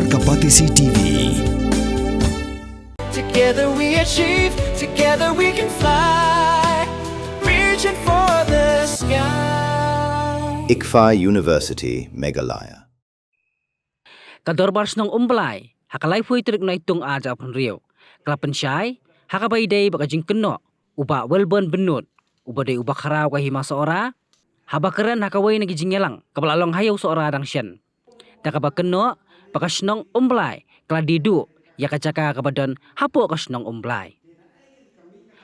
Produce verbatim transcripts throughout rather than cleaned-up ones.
Kapatisi T V. Together we achieve, together we can fly. Reaching for the sky. ICFAI University, Meghalaya. Ka Dorbar Shnong Umblai ha ka laiphew tarik Naitung arhajar arphew hynriew ka la pynshai ha kaba ïadei bad ka jingkynnoh u Bah Welburn Bynnud uba dei u bakhraw ka Hima Sohra, haba kren ha kawei na ki jingïalang kaba la long ha Ïew Sohra dang shen, da kaba kynnoh ba ka shnong Umblai ka la die duh ïa ka jaka kaba don hapoh ka shnong Umblai.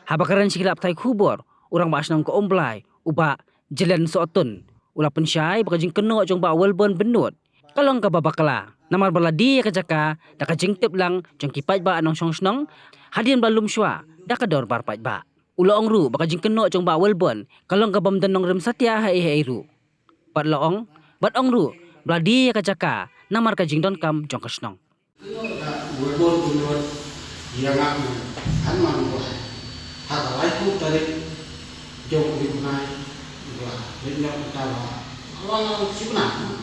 Haba kren sha ki lad pathai khubor, u Rangbah Shnong ka Umblai u Bah Jyllian Sohtun u la pynshai ba ka jingkynnoh jong Bah Welburn Bynnud ka long kaba bakla namar ba la die ïa ka jaka da ka jingtip lang jong ki paidbah nongshong shnong hadien ba la lum shuwa da ka dorbar paidbah. U la ong ruh ba ka jingkynnoh jong Bah Welburn ka long kabym don nongrim satia haei haei ruh. Bad la ong, bad ong ruh ba la die ïa ka jaka namar ka jingdonkam jong ka shnong. Kynnoh da u Welburn Bynnud ïa nga u Hynman Blai ha ka laiphew tarik jong une u bnai, ba leit noh mynta ba la long shi bnai.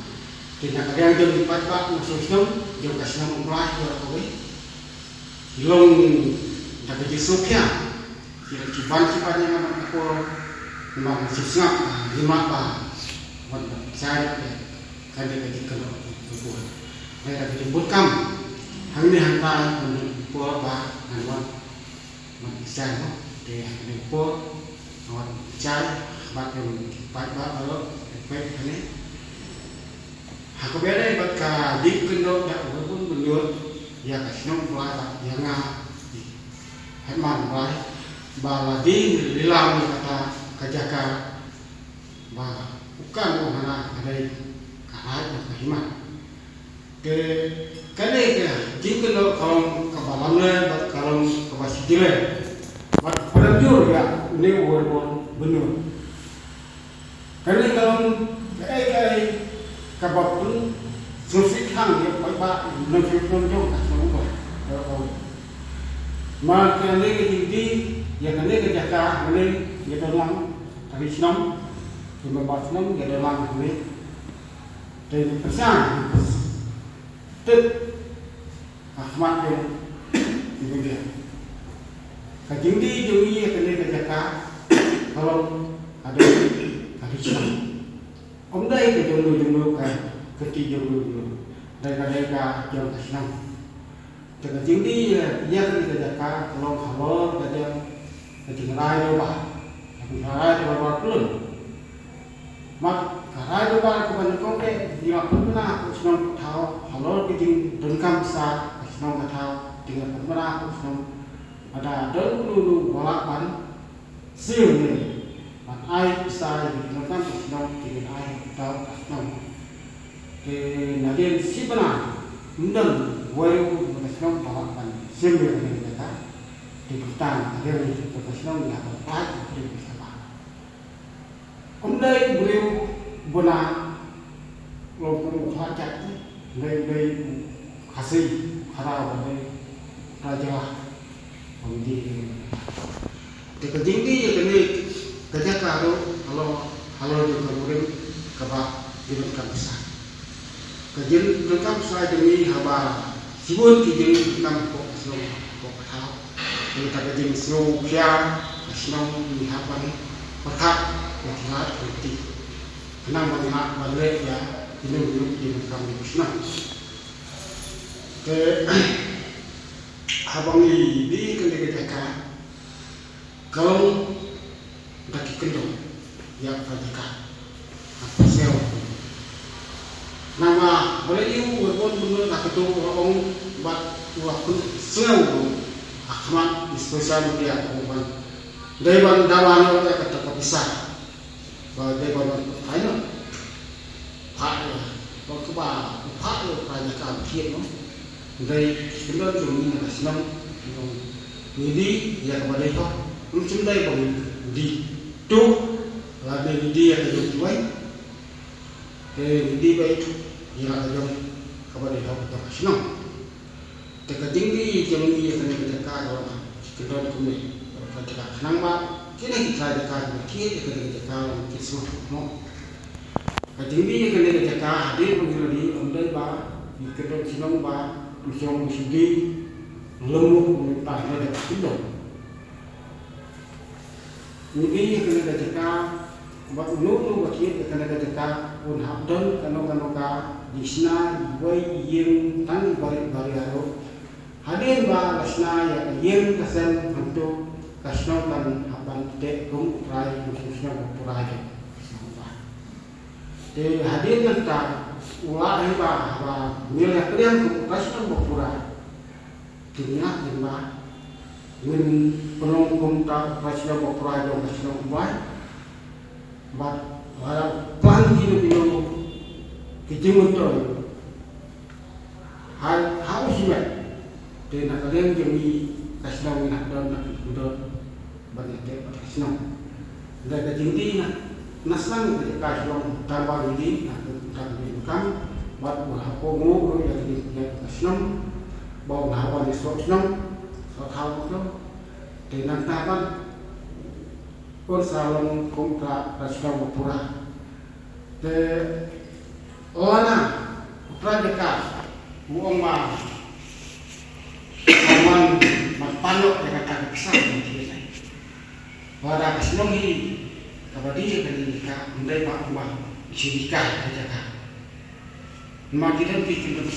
Te na ka liang jong ki paidbah nongshong shnong jong ka shnong Umblai baroh kawei, ki long da ka jingsngewkhia. Ki la kiban kiban ïa nga man ka por, namar nga sngewsngap, ah, ïa ma ba wan ba pynshai ïa kane ka jingkynnoh ka por. Nga da ka jingbun kam hangne hangtai man ka por ba ngan wan ban pynshai mo. Te ha kane ka por nga wan pynshai bad ki paidbah baroh, peit hangne. Ha kaba ïadei bad ka jingkynnoh da u Welburn Bynnud ïa ka shnong Blai bad ïa nga, Hynman Blai, ba la die lilam ïa kata ka jaka ba u kam u hana ka dei ka raid bad ka hima. Te kane ka jingkynnoh ka long kaba lamler bad ka long kaba shitile bad pynjur ïa une u Welburn Bynnud. Kane ka long kaei kaei kaba pynsngewsih khang ïa u paidbah nongshong shnong jong ka shnong Umblai. Namar kane ka jingdie ïa kane ka jaka hangne ïa don lang ka ri shnong, ki member shnong ïa don lang hangne. Te pyrshang tip ha khmat jong ki India. Ka jingdie jong ngi ïa kane ka jaka ka long ka dei ka ri shnong. Ym dei ka jong u jong u, ka kti jong u jong u. Dei ka dei ka jong ka shnong. Te ka jingdie ïa kane ka jaka ka long halor ka jong ka jingrai dorbar, ka jingrai dorbar Klun. Bad ka rai dorbar kaba nyngkong te ngi la pynbna ha ka shnong ka thaw halor ka jingdonkam pisa ka shnong ka thaw, te ngi la pynbna ha ka shnong lada don uno uno uba lah ban siew ne ban ai pisa ïa ka jingdonkam ka shnong, te ngin ai ha ka thaw ka shnong. Te nadien shi bnai ym don uwei ruh na ka shnong ba lah ban siew ïa kane ka jaka. Te kumta nadien ka shnong ngi hap ban pait ïa ka jingpisa ba Ym dei u briew ba na long kum u khlad jait, ym dei, ym dei u Khasi, u Khadar, ym dei u Raja, ym dei. Te ka jingdie ïa kane ka jaka ruh halor, halor jong ka burim kaba jingdonkam pisa. Ka jingdonkam pisa jong ngi haba shibun ki jingdonkam hapoh ka shnong, hapoh ka thaw. Te kata ka jingsngewkhia ka shnong ngi hap ban pyrkhat ïa ki lad ki kti. Khnang ba ngin lah ban leh ïa kino kino ki jingdonkam jong ka shnong. Te haba ngi die kane ka jaka, ka long da ki kyndong ïa ka jaka. Ka sngewbha. Namar ba la ïoh u Rebon Mynno da kito u la ong bad u la pynsngew ha khmat ki social media, u ong ban dei ban dawa noh ïa kata ka pisa. Ba dei ban, ban phah noh. Phah ïa, ba kaba phah ïa u phah ïa ka thied noh. Dei ki kyndon jong ngi na ka shnong, ngi die ïa kaba dei hok. Ym shym dei ba ngi die tuh, lane ngi die ïa ka jong kiwei. Te ngi die beit ïa la ka jong kaba dei hok jong ka shnong. Te ka jingdie jong ngi ïa kane ka jaka ka long ha ki kyndon kumne. Ka jaka khnang ba kine ki trai jaka kiba thied ïa kane ka jaka long ki sngewthuh noh. Ka jingdie ïa kane ka jaka hadien ba ngi la die ym dei ba ngi Ka don shnong ba u shnong u sdie lem u mynta ne da sdie. Ngi ïa kane ka jaka bad uno uno ba thied ïa kane ka jaka un hap don kano kano ka jingshna iwei i ïing tang i barit barit ïa ruh. Hadien ba la shna ïa ka ïing ka sem hangto ka shnong kan hap ban teh kum u trai u shnong u pura jong ka shnong ba. Te hadien nangta u la hi ba ba ngin ïa pdiang kum u trai shnong ba pura. Te ngi ïa ba ngin pynlong kum ta u trai shnong ba pura jong ka shnong u bai. Bad la plan kino kino ki jingmyntoi. Ha ha u shimet. Te na ka liang jong ngi ka shnong ngi hap don na ki kudot ban ïa teh bad ka shnong. Hynrei ka jingdie na na shnong ka jaka shnong tang ba ngi dih na ka tang ka jingkam bad u ha ko ngu ruh ïa ka jingkam ka shnong ba u ha ban ïa soh shnong soh thaw ka shnong. Te nangta ban un sa long kum ka ka shnong ba pura. Te lada u trai jaka u ong ba ka wan ban pan noh ïa kata ka pisa ka thied. Lada ka shnong hi kaba dih ïa kane ka ym dei ba ong ba shi dih ka jaka. Namar ki don ki kyndon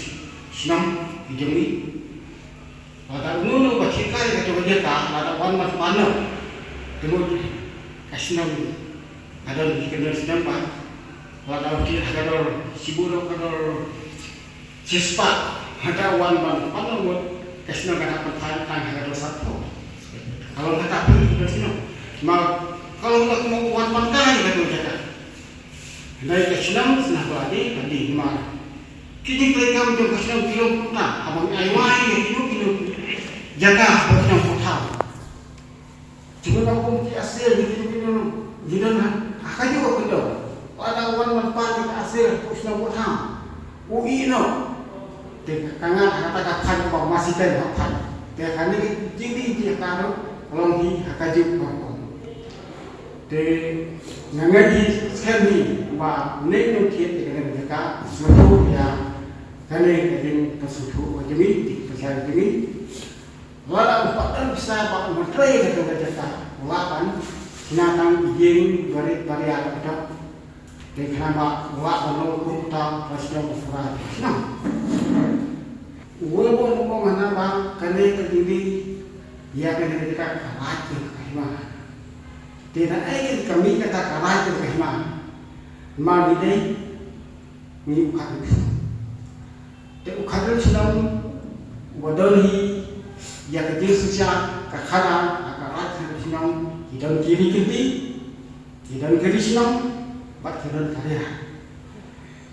shnong ki jong ngi. Lada uno uno ba thied kai ka jong ka jaka, lada wan ban pan noh. Te mut ka shnong ka don ki kyndon shnong ba lada u thied ha ka dor shibun ka dor shispah, lada wan ban pan noh mut ka shnong ka dap ban pan ha ka dor saphew. Ka long kata phi ka shnong. Ma ka long ka wan ban kai ka jong ka jaka. Hynrei ka shnong shnong ba dei ka dei ma ki jingtrei kam jong ka shnong ki long kumta haba ngi ai wai ïa kino kino jaka haba shnong ko thaw. Jingmut ba kum ki asir ïa kino kino jingdon ha ha ka jong ka kyndon. Lada wan ban pan ïa ka asir ha ka shnong ko thaw. U ïeh noh. Te ka ngat ha kata ka phan ba masikai ha phan. Te kane ka jingdie jingkha ruh ka long hi ha ka jong ka phan. Te nga ngeit hi skhem hi ba une u nongthied ïa kane ka jaka u sngewthuh ïa kane ka jingpynsngewthuh ka jong ngi, ka jingpynshai ka jong ngi. Lada u pat don pisa ba u trei ïa kane ka jaka, u lah ban shna tang ïing barit baria ka jaka. Te khnang ba u lah ban long kum uta u shnong u pura shnong. Uwei u ong hana ba kane ka jingdie ïa kane ka jaka ka raid ka hima. Te na ai ka mih kata ka raid ka hima. Ma ngi dei ngi u khadduh. Te u khadduh shnong u ba don hi ïa ka jingshisha ka khadar ha ka raid khadduh shnong ki don ki ri kynti, ki don ki ri shnong bad ki don ka ri.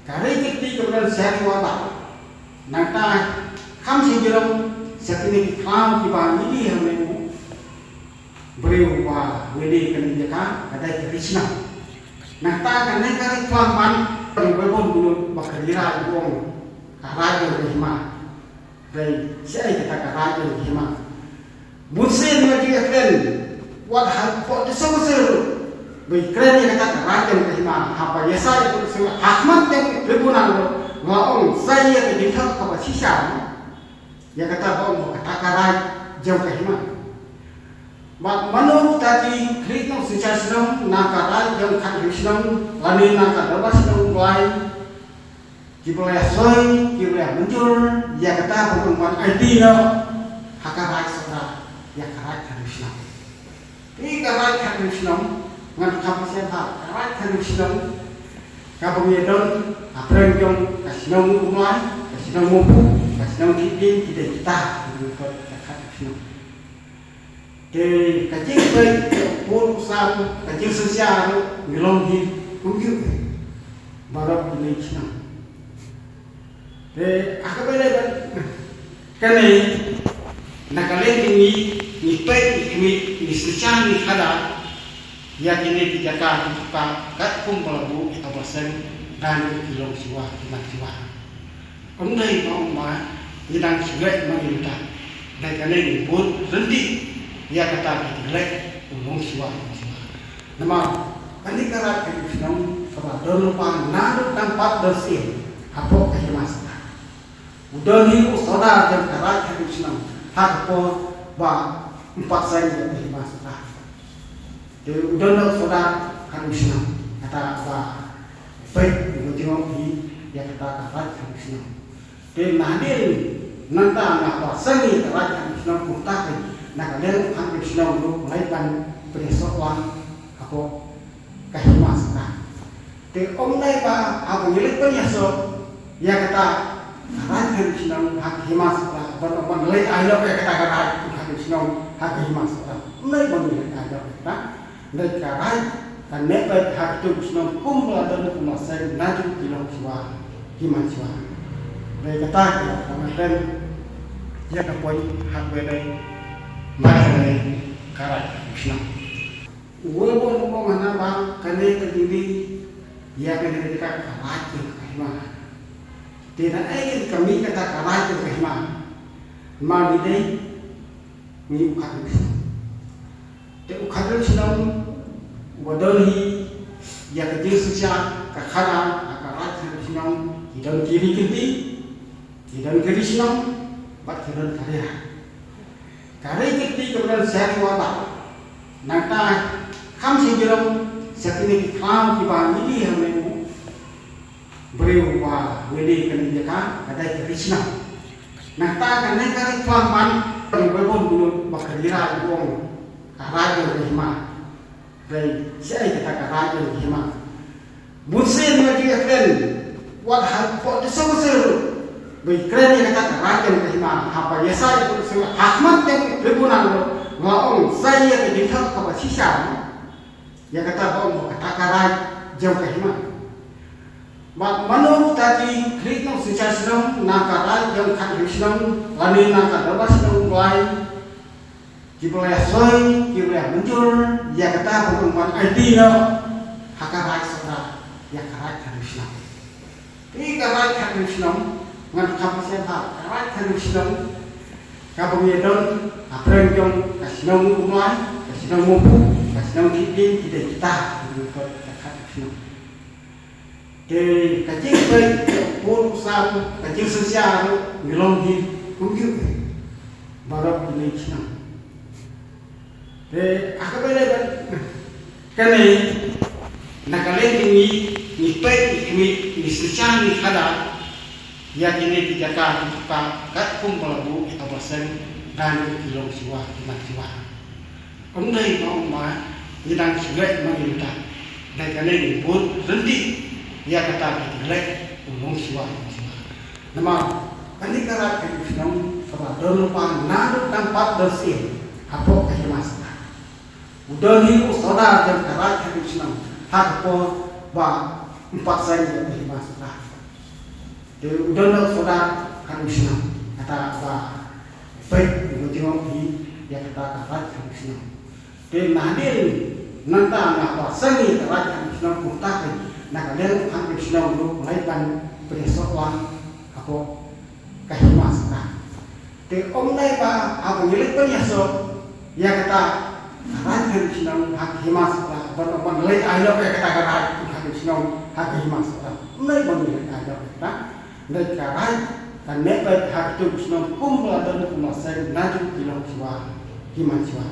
Ka ri kynti ka ba don sha ki wah ba nangta kham shu jrong sha kine ki khlaw ki ba ngi ïa meng u briew ba ngi dei kane jaka ka dei ka ri shnong. Nangta kane ka ri khlaw man ka ri ba bun bun ba ka ri ra u ong ka raid jong ka hima. Dei sha ai kata ka raid jong ka hima. Bun sien ba ki kren wat ha pok te song sel ba kren ïa kata ka raid jong ka hima. Haba ïa sa ïa ka sel ha khmat jong tribunal ba ong sa ïa ka jingthok ka ba shisha. Ïa kata ba ong kata ka raid jong ka hima. Bad mano ta ki khlieh nongshynshar shnong na ka raid jong ka khlieh shnong lane na ka dorbar shnong Blai. Ki Blai soi, ki Blai mynjur ïa kata ba ong ban aiti noh ha ka raid shnong, ïa ka raid ka shnong. Ïa ka raid ka shnong ngan ka pa sien ha ka raid ka shnong. Ka ba ngi don ha pyrshah jong ka shnong u Blai, ka shnong u Pu, ka shnong ki dei ki dei kita ka raid ka shnong. Te ka jingpeit pun u sam ka jingshynshar ngi long hi kumjuh baroh kine ki shnong. Te ha kaba ïadei bad kane na ka liang ngi ngi peit ngi khmih ngi shynshar ngi khadar ïa kine ki jaka ki jaka katkum ba la buh ïa ka ba seng dan ki long shuwa ki nang shuwa. Ym dei ba ym ba ngi dang shu leh ma ngi mynta. Dei kane ngi bud ryntih ïa kata ka jingleh u long shuwa u long shuwa. Namar kane ka raid ka dei shnong kaba don lypa naduh tang pat don sien hapoh ka hima Sngap. U don hi u sordar jong ka Raid Khadduh Shnong ha ka por ba um pat seng ïa ka Hima Sohra. Te u don u sordar Khadduh Shnong, kata ba peit u jngoh hi ïa kata ka Raid Khadduh Shnong. Te naduh nangta na ka seng ïa ka Raid Khadduh Shnong kumta hi, na ka liang Khadduh Shnong ruh u leit ban pynïasoh lang hapoh ka Hima Sohra. Te ym dei ba haba ngi leit pynïasoh ïa kata ka Raid Khadduh Shnong ha ka Hima Sohra, ban, ban leit ai lok ïa kata ka Raid Khadduh Shnong ha ka Hima Sohra. Ym dei ba ngi leit ai lok ïa kata. Dei ka Raid kan leit beit ha ka Khadduh Shnong kumba la don kumba la seng naduh ki long shuwa, ki man shuwa. Dei kata ka, ka meten ïa ka point ha kaba dei, ma dei ka Raid Khadduh Shnong. Uwei u bym ong hana ba kane ka dei ïa kane ka, ka Raid jong ka Hima. Te na ei ka kmie kata ka Raid jong ka Hima? Ma ngi dei ngi u Khadduh Shnong. Te u Khadduh Shnong uba don hi ïa ka jingsynshar ka khadar ha ka Raid Khadduh Shnong, ki don ki ri kynti, ki don ki ri shnong bad ki don ka ri. Ka ri kynti kaba don sha ri Wahbah. Nangta kham shu jrong sha kine ki khlaw kiba ngi ïohi hangne u briew uba ngi ïohi kane ka jaka ka dei ka ri shnong. Nangta kane ka ri Thmuangman, ka ri Wahbah, bun bun ba ka ri Rai u ong ka Raid jong ka Hima. Dei, shaei kata ka Raid jong ka Hima? Bun sien ma ki ïa kren, wat hapoh te sngewsih ruh ba ïa kren ïa kata ka Raid jong ka Hima, haba ïa sa ïa ka sngewsih ha khmat jong ka tribunal ruh nga ong sa ïa ka jingthoh kaba shisha ïa kata ba ong ba kata ka Raid jong ka Hima. Bad mano ruh ta ki khlieh nongsynshar shnong na ka Raid jong ka Khadduh Shnong lane na ka Dorbar Shnong Blai, kiba la ïa soi, kiba la ïa mynjur ïa kata ba ong ban aiti noh ha ka Raid Sohra ïa ka Raid Khadduh Shnong. Te ka Raid Khadduh Shnong ngan kham shen ha ka Raid Khadduh Shnong kaba ngi don ha pdeng jong ka shnong Umlai, ka shnong Mawphuh, ka shnong Khliehdieng, ki dei kita ki dei ka Khadduh Shnong. Te ka jingpeit, ka pur u sam, ka jingsynshar ruh ngi long hi kumjuh hi baroh kine ki shnong. Te ha kaba ïadei bad kane, na ka liang ngi, ngi peit, ngi khmih, ngi synshar, ngi khadar ïa kine ki jaka ki jaka katkum ba la buh ïa kaba seng, naduh ki long shuwa, ki man shuwa. Ym dei ba ong ba ngi dang shu leh ma ngi mynta. Dei kane ngi bud ryntih ïa kata ka jingleh u long shuwa, long shuwa. Namar kane ka Raid Khadduh Shnong kaba don lypa naduh tang pat don sien hapoh ka Hima Sohra. U don hi u sordar jong ka Raid Khadduh Shnong ha ka por ba um pat seng ïa ka Hima Sohra. Te u don u sordar Khadduh Shnong, kata ba peit u jngoh hi ïa kata ka Raid Khadduh Shnong. Te naduh nangta na ka seng ïa ka Raid Khadduh Shnong kumta hi, na ka liang Khadduh Shnong ruh u leit ban pynïasoh lang hapoh ka Hima Sohra. Te ym dei ba haba ngi leit pynïasoh ïa kata ka Raid Khadduh Shnong ha ka Hima Sohra, ban, ban leit ai lok ïa kata ka Raid Khadduh Shnong ha ka Hima Sohra. Ym dei ba ngi leit ai lok ïa kata. Dei ka Raid kan leit beit ha ka Khadduh Shnong kumba la don kumba la seng naduh ki long shuwa, ki man shuwa.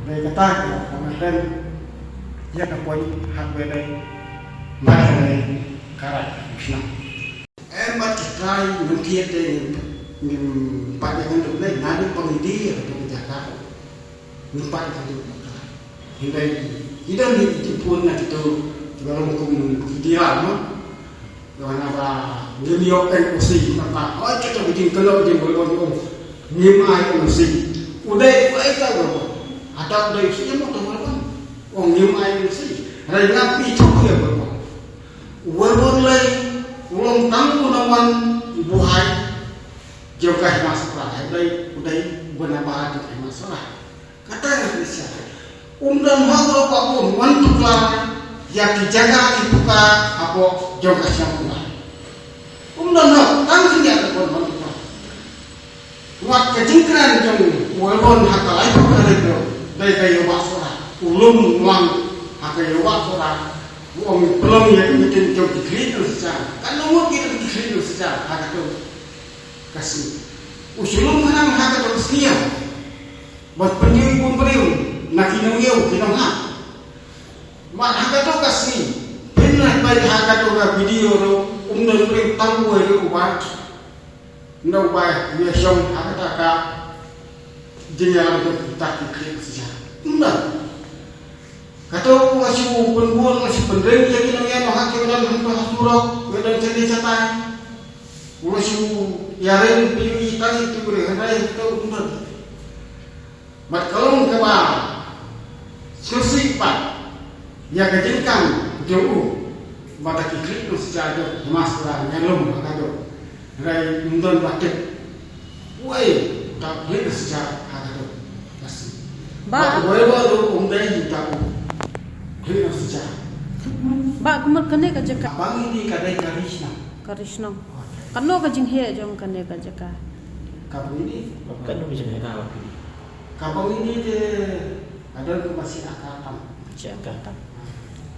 Dei kata ka, ka meten ïa ka point ha kaba dei, ma dei ka Raid Khadduh Shnong. Em, bad ki trai, ngim thied te ngim, ngim pat ïa ka duk lei, naduh ba ngi die ïa ka duk jaka. Ngim pat ïa ka duk jaka. Hynrei ki don hi ki pun na kito kiba long kum ki dira, no? Ïa naba ngim ïoh N O C, naba oi, kito ki jingkynnoh jingkynnoh, ngim ai N O C. U dei ba ita ba. Ata u dei u siem uta ba. Ong ngim ai N O C. Hynrei ngam ïoh ïa ba. Uwei u lei u long tang u nongwan buhai jong ka Hima Sohra, hynrei u dei uba nabar jong ka Hima Sohra. Kata nga kynnoh sha. Um don hok ruh ba un wan tuklar ïa ki jaka ki puka hapoh jong ka shnong Umlai. Um don hok tang shisha ba un wan tuklar. Wat ka jingkren jong u Elron ha ka laiphew tarik ruh, dei ka ïa Wah Sohra. U lum u lang ha ka ïa Wah Sohra. U ong pynlong ïa ka miting jong ki khlieh nongsynshar. Kan ym mut ki don ki khlieh nongsynshar ha kato. Ka sngi. U shu lum hangne ha kato ka sngi ïa. Bad pynïoh bun briew na ki nongïew ki nonghap. Bad ha kato ka sngi. Pynlait bai ha kato ka video ruh um don briew tang uwei ruh uba. Nda uba ïa shong ha kata ka jingïalang jong kita ki khlieh shisha. Ym don. Kato u la shu pynbun, u la shu pynring ïa ki nongïalam ha ki ba don hangto ha surok, ba don shane shatai. U la shu ïaring pynïoh ïa tai tu re hynrei to ym don. Bad ka long kaba sngewsih pat ïa ka jingkam jong u. Bad ki khlieh nongshai jong u Hima Sora ngi lum ha ka dor. Hynrei ym don ba tip. Wei, ta khlieh nongshai ha ka dor. Ba wei ba dor um dei ta u khlieh nongshai. Ba kumut kane ka jaka. Ba ngi ni ka dei ka ri shnong. Ka ri shnong. Kano ka jingheh jong kane ka jaka? Ka ba ngi ni. Kano ka jingheh ka ba ngi ni. Ka ba ngi ni te ka don ka masi aka tam. Masi aka tam.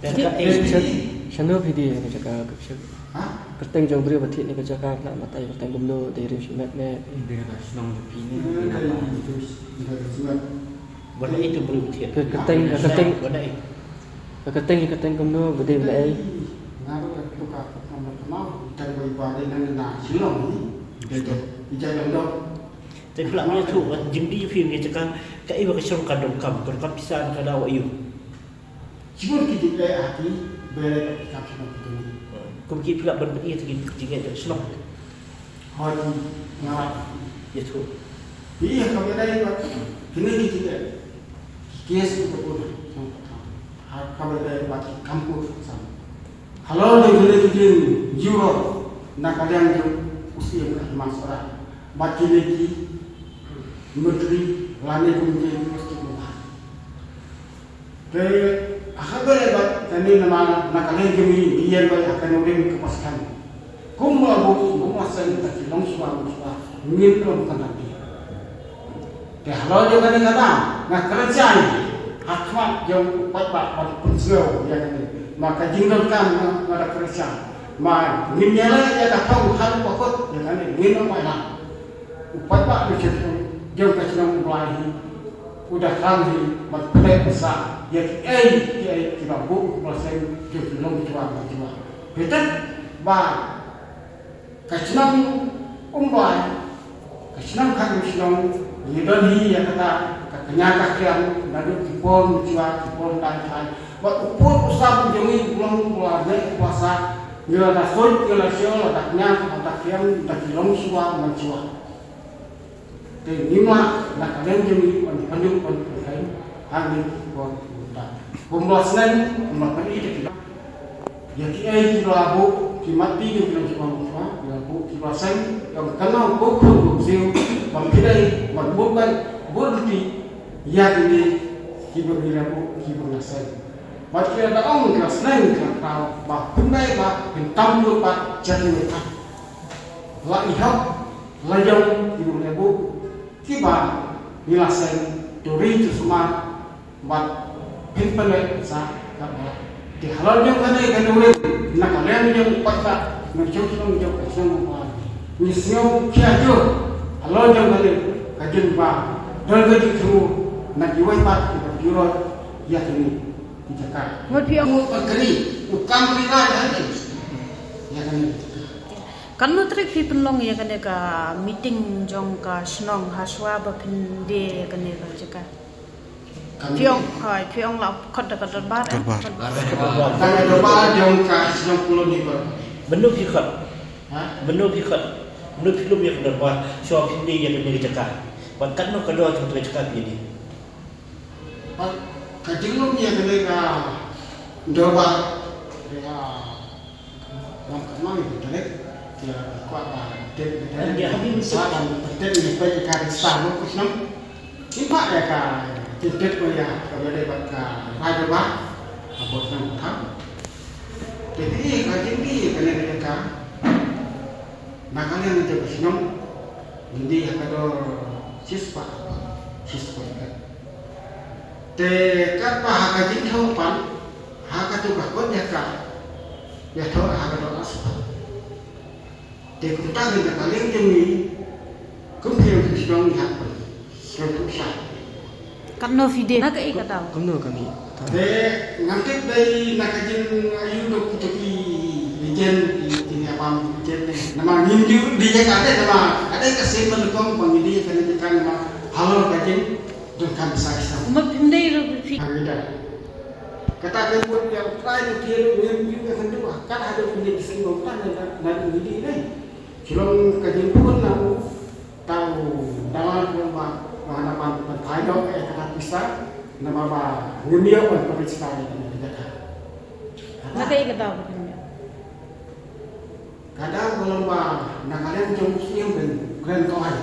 Te ka eh, shano phi die ka jaka ka phi. Ha? Kyrteng jong briew ba thied ne ka jaka na matai kyrteng kumno dei rim shimet ne. Dei ka shnong jong phi ne. Dei ka shnong. Ba dei tu briew ba thied. Kyrteng, kyrteng. Ba dei. Ka kyrteng, ka kyrteng kumno ba dei ba dei. Nga ruh ka tu ka ka ka ma ka ma. Ita ba iba dei na na Shillong ni. Ita ita London. Te phi lah mih tu ka jingdie phi ngi jaka ka iba ka shnong ka donkam ka donkam pisa ka daw ayu. Shibun ki jingeh ha ki bere ka kam shnong ki jingeh. Kum ki phi lah ban pynïoh ki jingeh jong shnong. Hoi nga ïathuh. Ïa ka bere ba kine ki jingeh. Ki case ki ka pun. Ha ka bere ba ki kam pun sam. Halor jong kine ki jingïoh na ka liang jong u Syiem ka Hima Sohra bad kine ki myntri lane kum ki Te ha kaba ïa bad kane namar na ka liang jong ngi ngi ïeng bad ha kane u ring ka pas kan. Kum la buk kum la seng ta ki longshuwa longshuwa ngin ym kan dang. Te halor jong kane ka dang nga kren shai ha khmat jong u paidbah ban pynsngew ïa kane. Ma ka jingdonkam nga da kren shai ma ngin ïaleh ïa ka thong ha u bakut ïa kane ngin ym ai lang. U paidbah u shnong jong ka shnong u Blai hi u da khlem hi ban pynleit pynshai ïa kiei kiei kiba buh u ba seng jong ki longshuwa longshuwa. Phi tip ba ka shnong Umblai ka shnong khat u shnong ngi don hi ïa kata ka kñia ka khliang naduh ki por mynshuwa ki por tang tang. Bad u pud u sap jong ngi u long u la leh u la sah ngi la da soi ngi la sio la da kñia la da khliang da ki longshuwa mynshuwa. Te ngim lah na ka liang jong ngi ban pynduh ban pynkheiñ hangne ki por ki por. Kumba sneng kumba pynïoh te ki ïa kiei kiba buh ki mat ti ki long kiba buh kiba seng ïa ka nong buh khun buh siew ban pynïoh ban buh ban buh ti ïa kine kiba ngi la buh kiba la seng. Bad ki la da ong ki la sneng ki la thaw ba pynbeit ba pyntam buh ba jati ne thaw. La i hok la jong kiba ngi la buh kiba ngi la seng tu ri tu sumar bad phin pynleit sa kaba. Te halor jong kane kane u ring na ka liang jong u paidbah na jong shnong jong ka shnong u paidbah ngi sngew khia jur halor jong kane ka jingba dol ka jingthmu na kiwei pat kiba juroi ïa kane ki jaka. Ngut phi ong ngut ba kane u kam ri rai ha kane ïa kane. Katno tarik phi pynlong ïa kane ka meeting jong ka shnong ha shuwa ba phin die ïa kane ka jaka? Phi ong, hoi, phi ong la khot da ka dorbar, eh? Dorbar. Khot da ka dorbar. Da ka dorbar jong ka shnong Puloni ba. Mynno phi khot? Ha? Mynno phi khot? Mynno phi lum ïa ka dorbar? Shuwa phin die ïa kane ka jaka. Bad katno ka dor jong ka jaka phi die? Bad ka jinglum ïa kane ka dorbar. Ïa. Lam ka nang ïa ka tarik, ïa ka kwah ba date ka tarik. Ïa, habis mesti. Ba dang date ïa ka tarik star lo ka shnong. Kin ba ïa ka date ko ïa ka bade ba ka bai ba ba. Ka bot nang ka. Te ïa ka jingdi ïa ka ne ka ka. Na ka liang ïa ka shnong. Jingdi ïa ka dor shispah. Shispah. Te katba ha ka jingthoh pan ha ka tu ka kot ïa ka ïa thoh ha ka dor aspa. Te kumta ka liang jong ngi kum ki shnong ngi hap ban sngewthuh sha. Katno phi dei na kaei ka daw? Kumno ka mih? Te ngam tip dei na ka jingaiu dok to ki legend ki jingïabam ki legend ne. Namar ngim ju dei ïa ka dei namar ka dei ka sien ban kong ba ngi dei ïa kane ka namar halor ka jingdonkam pisa pisa. Kumno phim dei ruh phi? Kata ka buat ïa u trai u tiar u ngim ju ïa kynduh ka haduh phi dei ki sien ba u trai na na ngi dei ne. Shu long ka jingpun na u tang dalan ba ba hana ban pynphai doh ïa kata pisa namar ba ngim ïoh ban pynregister ïa kane ka jaka. Na kaei ka daw ba ngim ïoh? Ka daw ka long ba na ka liang jong u Syiem ban kren ko ai.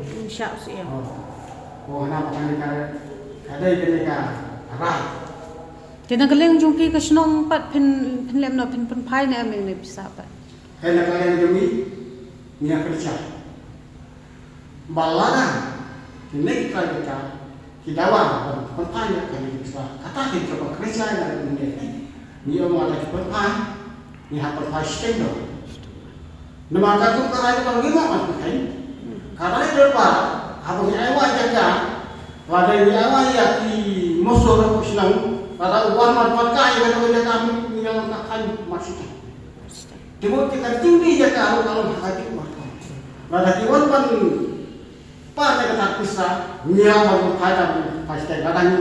Ngim shah u Syiem. Oh. Ko hana ba kane ka ka dei kane ka rai. Te na ka liang jong phi ka shnong pat phin phin lem noh phin pynphai ne em ïa kane pisa pat? Hei na ka liang jong ngi ngi ïa pyrshah. Ba lada kine ki trai ki ka ki dawa ban pynphai ïa kane ka pisa kata ki ka ba pyrshah ïa kane ka ngi ong lada ki pynphai ngi hap pynphai shiteng noh. Namar ka kum ka rai ka ngi ma ban pynphai ka rai ka ba haba ngi ai wa ïa ka lada ngi ai wa ïa ki moso na ku shnong lada u wan man pat ka ïa ka ïa ka ngi ïa ka phai ma shiteng. Te mut te ka jingdih ïa ka ruh ka long ha ka jingwan. Lada ki wan ban pan ïa kata ka pisa, ngi ïa ban phai da phai steng. Lada ngi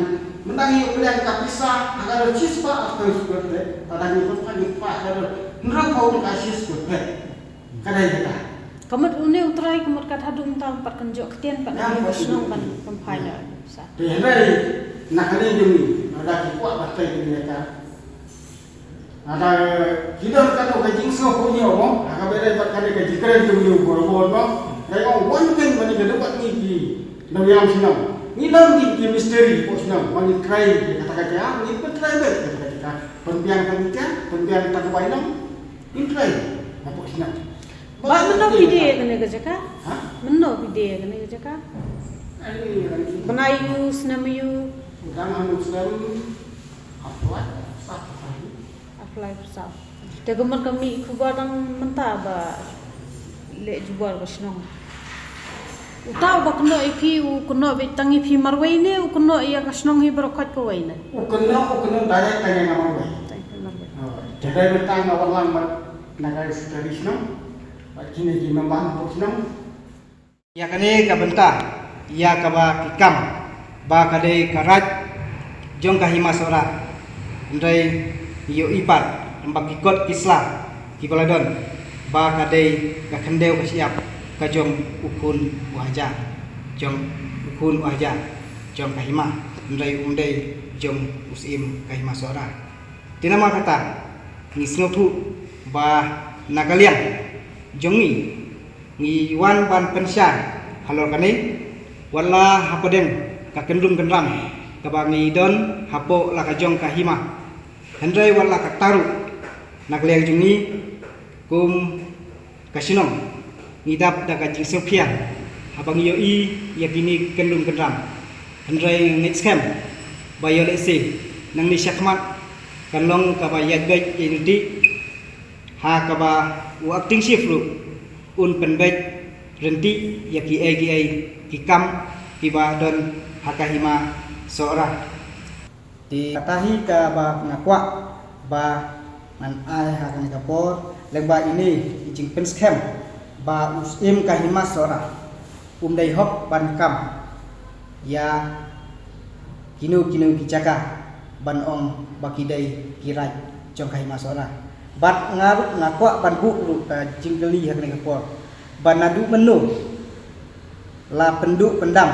mynta ngi ïoh pynïaid ka pisa ha ka dor shispah arphew square feet, lada ngi ban phai ngi phai ha ka dor hynriewphew tyngka shi square feet. Ka dei kata. Ka mut une u trai ka mut kat haduh mynta um pat kynjoh ktien pat na ka shnong ban ban phai da pisa. Te hynrei na kane jong ngi lada ki kwah ban phai ïa ka Lada ki don katno ka jingsngewthuh ñiew mo, ha kaba ïadei bad kane ka jingkren jong u Borbor mo, nga ong wan keiñ mane ka dei bad ngi ki nongïalam shnong. Ngi don ngi ki mistri hapoh shnong, ma ngi trai ïa kata ka jaka, ngi pyntrei beit ïa kata ka jaka. Pynbiang tang ïa, pynbiang tang ka bainong, ngi trai hapoh shnong. Ba mynno phi die ïa kane ka jaka? Ha? Mynno phi die ïa kane ka jaka? Ai, ai. Bnai aiu, snem aiu? Dang ha u snem Apply, apply. Apply for sap. Te ka mut ka mih khubor dang mynta ba leh jubor ka shnong. Uta uba kynnoh ïa phi u kynnoh beit tang ïa phi marwei ne u kynnoh ïa ka shnong hi baroh khoit kawei ne? U kynnoh, u kynnoh direct tang ïa nga marwei. Tang ïa phi marwei. Oh, te dei mynta nga wan lang bad na ka secretary shnong. Bad kine ki member hapoh shnong. Ïa kane ka bynta ïa kaba ki kam ba ka dei ka raid jong ka Hima Sohra. Hynrei ïohi pat ba ki kot ki sla kiba la don ba ka dei ka khyndew ka shyiap ka jong u khun u hajar, jong u khun u hajar jong ka hima, hynrei um dei jong u syiem ka Hima Sohra. Te namar kata ngi sngewthuh ba na ka liang jong ngi ngi wan ban pynshai halor kane, wat la hapdeng ka kyndrum kyndram kaba ngi don hapoh la ka jong ka hima. Hynrei wat la katta ruh na ka liang jong ngi kum ka shnong ngi dap da ka jingsngewkhia haba ngi ïohi ïa kine ki kyndrum kyndram. Hynrei ngeit skhem ba ïoh lehse nangne shakhmat kan long kaba ïaid beit ïaid ryntih ha kaba u acting chief ruh un pynbeit ryntih ïa kiei kiei ki kam kiba don ha ka Hima Sohra. Te kata hi kaba nga kwah ba ngan ai ha kane ka por lyngba ine i jingpynskhem ba u syiem ka Hima Sohra um dei hok ban kam ïa kino kino ki jaka ban ong ba ki dei ki raid jong ka Hima Sohra. Bad nga ruh nga kwah ban buh ruh ka jingkylli ha kane ka por ba naduh mynno la pynduh pyndam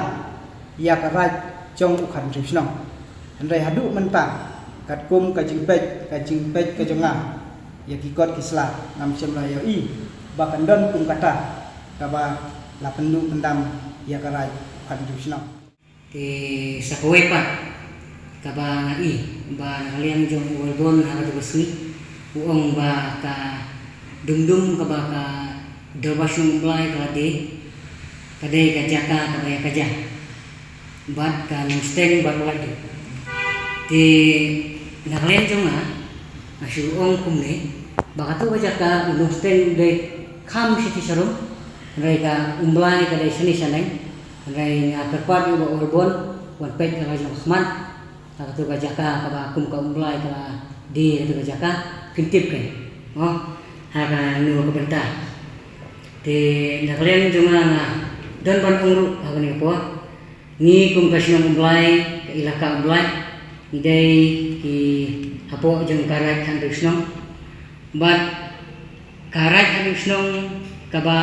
ïa ka raid jong u khadhynriew shnong. Hynrei haduh mynta katkum ka jingpeit, ka jingpeit ka jong nga ïa ki kot ki sla ngam shym la ïohi ba kan don kum kata kaba la pynduh pyndam ïa ka raid u khadhynriew shnong. Te sa kawei pat kaba nga i ba na ka liang jong u Warbon ha katu ka sngi u ong ba ka dum dum kaba ka Dorbar Shnong Umblai ka la die ka dei ka jaka kaba ïa ka jaka bad ka Nongsteng bad u Laitduh. Te na ka liang jong nga nga shu ong kumne ba katu ka jaka u Nongsteng u dei Kham shi ti sharum, hynrei ka Umblai ka dei shane shaneng, hynrei nga kyrpad ïa u Bah Walbon, wan peit ka la jong khmat, ha katu ka jaka kaba kum ka Umblai ka la die ha katu ka jaka, kin tip kein. Mo, ha kano ka bynta. Te na ka liang jong nga nga don ban ong ruh ha kane ka por. Ngi kum ka shnong Umblai, ka ilaka Umblai, ngi dei ki hapoh jong ka Raid Khathynriew Shnong. Bad ka Raid Khathynriew Shnong kaba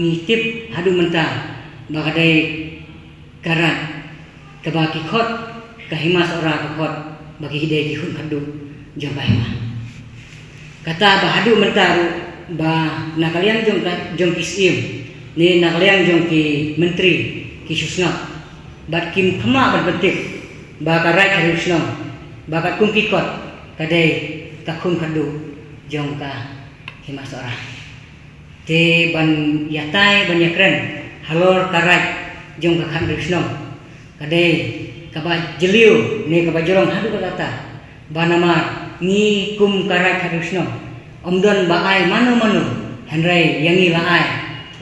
ngi tip haduh mynta ba ka dei ka raid kaba ki khot, ka Hima Sohra ka khot ba ki dei ki khun khadduh jong ka hima. Kata ba haduh mynta ruh ba na ka liang jong ka, jong ki syiem ne na ka liang jong ki myntri ki shu sngap bad kim khmih ban pyntip ba ka Raid Khathynriew Shnong ba ka kum ki kot ka dei ka khun khadduh jong ka Hima Sohra. Te ban ïatai ban ïakren halor ka raid jong ka Khathynriew Shnong ka dei kaba jylliew ne kaba jrong haduh katta. Ba namar ngi kum ka Raid Khathynriew Shnong ym don ba ai mano mano, hynrei ïa ngi la ai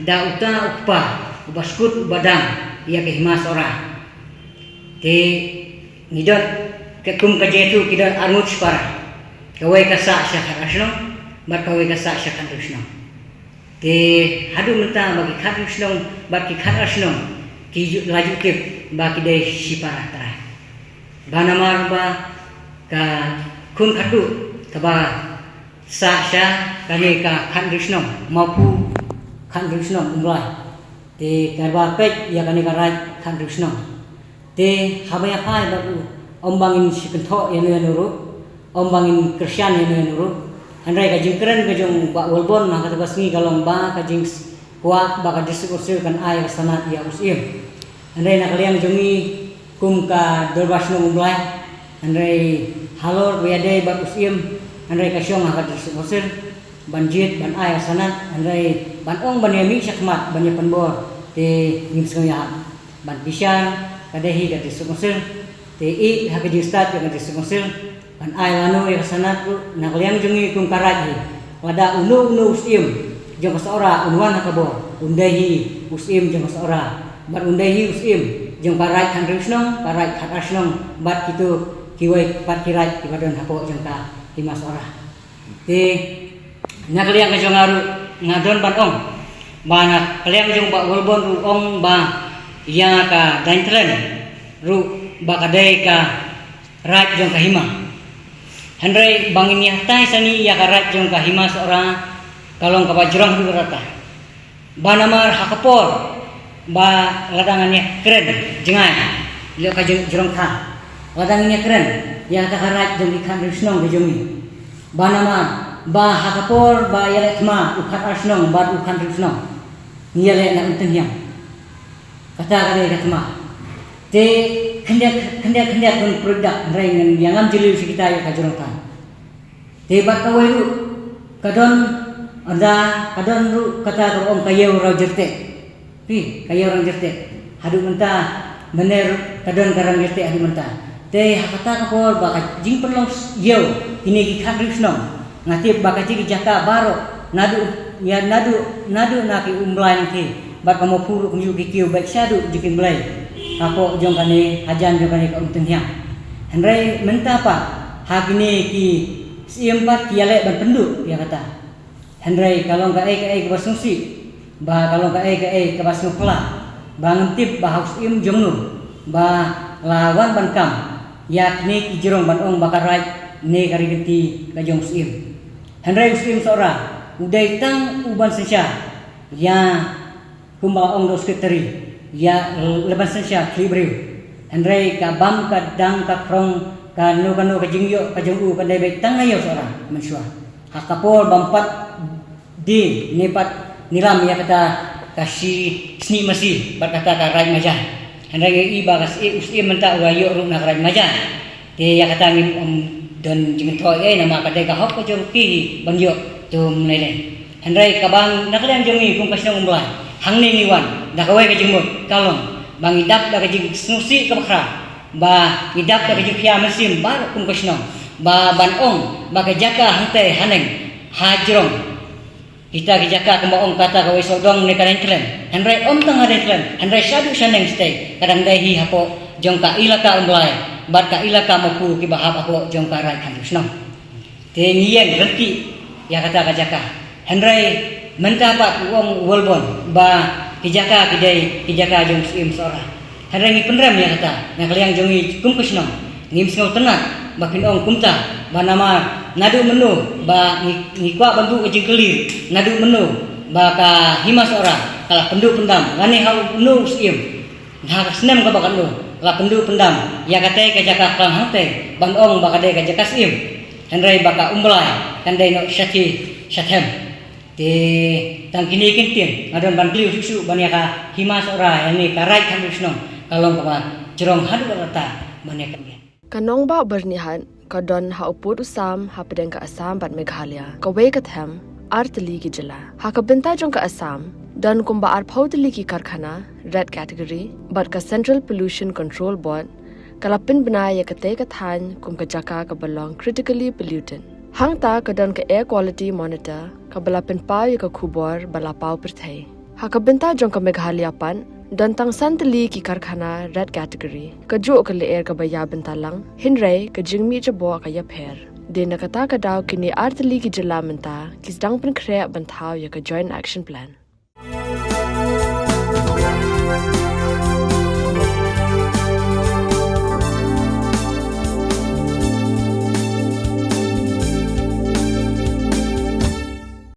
da uta u kpa uba skud uba dang ïa ka Hima Sohra. Te ngi don, ka kum ka jingïathuh ki don arngut shipara. Kawei ka sah sha Khatar Shnong bad kawei ka sah sha Khatar Shnong. Te haduh mynta ba ki Khatar Shnong bad ki Khatar Shnong ki ju-, la ju tip ba ki dei shipara trai. Ba namar ba ka khun khadduh kaba sah sha kane ka Khatar Shnong, Mawphu Khatar Shnong Umblai. Te kaba peit ïa kane ka Raid Khatar Shnong. Te haba ïa phai bad u, ym ba ngin shu kynthoh ïa no ïa no ruh, ym ba ngin kyrshan ïa no ïa no ruh. Hynrei ka jingkren ka jong Bah Walbon ha kata ka sngi ka long ba ka jingkwah ba ka District Council kan ai ka sanad ïa u Syiem. Hynrei na ka liang jong ngi kum ka Dorbar Shnong Umblai, hynrei halor ba ïadei bad u Syiem, hynrei ka shong ha ka District Council ban jied ban ai ka sanad, hynrei ban ong ban ïa mih shakhmat ban ïa pynbor, te ngim sngew ïahap. Ban bishar ka dei hi ka District Council, te i ha ka jingstad ka District Council ban ai lano ïa ka sanad ruh. Na ka liang jong ngi kum ka Raid hi, lada uno uno u Syiem jong ka Sohra un wan ha ka bor, un dei hi u Syiem jong ka Sohra bad un dei hi u Syiem jong ka Raid Khathynriew Shnong, ka Raid Khatar Shnong bad kito kiwei pat ki raid kiba don hapoh jong ka Hima Sohra. Te na ka liang ka jong nga ruh nga don ban ong ba na ka liang jong Bah Walbon ruh ong ba ïa ka Dainthlem ruh ba ka dei ka raid jong ka hima. Hynrei ba ngin ïatai sani ïa ka raid jong ka Hima Sohra ka long kaba jrong haduh katta. Ba namar ha ka por ba lada ngan ïakren jngai ïa ka jong, jrong tha, lada ngan ïakren ïa kata ka raid jong ki Khathynriew Shnong ka jong ngi. Ba namar ba ha ka por ba ïaleh thma u Khatar Shnong bad u Khathynriew Shnong, ngi ïaleh na Umtynghiang. Kata ka dei ka thma. Te khyndiat khyndiat khyndiat ngan pyrdak, hynrei ngan ïa ngam jylliew sha kita ïa ka jrong tha. Te bad kawei ruh ka don, ynda ka don ruh kata ka ong ka ïew Raw Jyrteh. Phi, ka ïew Raw Jyrteh. Haduh mynta mynne ruh ka don ka Raw Jyrteh haduh mynta. Te ha kata ka por ba ka jingpynlong ïew kine ki Khathynriew Shnong, nga tip ba ka jing ki jaka baroh naduh ïa naduh naduh na ki Umblai nangtei bad ka Mawphu ruh kumjuh ki kiew beit shaduh jong ki Umblai hapoh jong kane, hajan jong kane ka Umtynghiang. Hynrei mynta pat ha kine ki Syiem pat ki ïaleh ban pynduh ïa kata. Hynrei ka long kaei kaei kaba sngewsih, ba ka long kaei kaei kaba sngewphylla, ba ngam tip ba ha u Syiem jong no ba la wan ban kam ïa kine ki jrong ban ong ba ka raid ne ka ri kynti ka jong u Syiem. Hynrei u Syiem Sohra u dei tang u ban synshar ïa, kumba ong da u Secretary, ïa leh ban synshar khlieh briew. Hynrei ka bam ka dang ka khrong, kano kano ka jingïoh ka jong u ka dei beit tang na ïew Sohra mynshuwa. Ha ka por bym pat die ne pat nilam ïa kata ka shi snieh masi bad kata ka raid Majan. Hynrei ngi i ba ka Syiem, u Syiem mynta u la ïoh ruh na ka raid Majan. Te ïa kata ngim, ym don jingkynthoh ei, namar ka dei ka hok ka jong ki ban ïoh, to ym lei lei. Hynrei kaba na ka liang jong ngi kum ka shnong Umblai, hangne ngi wan da kawei ka jingmut, ka long ba ngi dap da ka jingsngewsih kaba khraw, ba ngi dap da ka jingkhia mynsiem baroh kum ka shnong, ba ban ong ba ka jaka hangtei haneng ha jrong Kita ki jaka kumba ong kata kawei sawdong ne ka Rainklen. Hynrei ym tang ha Rainklen, hynrei shaduh shaneng shatei ka dang dei hi hapoh jong ka ilaka Umblai bad ka ilaka Mawphu kiba hap hapoh jong ka Raid Khandushnong. Te ngi ïeng ryntih ïa kata ka jaka. Hynrei mynta pat u ong u Walbon ba ki jaka ki dei ki jaka jong u Syiem Sohra. Hynrei ngi pynrem ïa kata na ka liang jong ngi kum ka shnong. Ngim sngewtynnat ba kin ong kumta ba namar naduh mynno ba ngi, ngi kwah ban buh ka jingkylli naduh mynno ba ka Hima Sohra ka la pynduh pyndam lane ha uno u syiem. Ha ka snem kaba katno la pynduh pyndam ïa katei ka jaka khlong hangtei ban ong ba ka dei ka jaka syiem. Hynrei ba ka Umblai kan dei noh shathie shathem. Te tang kine ki ktien nga don ban kylli shuh shuh ban ïa ka Hima Sohra ïa ne ka Raid Khandushnong ka long kaba jrong haduh katta ban ïa ka. Ka nongbah Byrnihat ka don ha u pud u sam hapdeng ka Assam bad Meghalaya, kawei ka them ar tylli ki jylla. Ha ka bynta jong ka Assam don kumba arphew tylli ki karkhana red category bad ka Central Pollution Control Board ka la pynbna ïa katei ka thaiñ kum ka jaka kaba long critically polluted. Hangta ka don ka Air Quality Monitor kaba la pynpaw ïa ka khubor ba la paw pyrthei. Ha ka bynta jong ka Meghalaya pat don tang san tylli ki karkhana red category. Kajuh ka lyer kaba ïa bynta lang, hynrei ka jingmih jaboh ka ïapher. Dei na kata ka daw kine ar tylli ki jylla mynta ki sdang pynkhreh ban thaw ïa ka Joint Action Plan.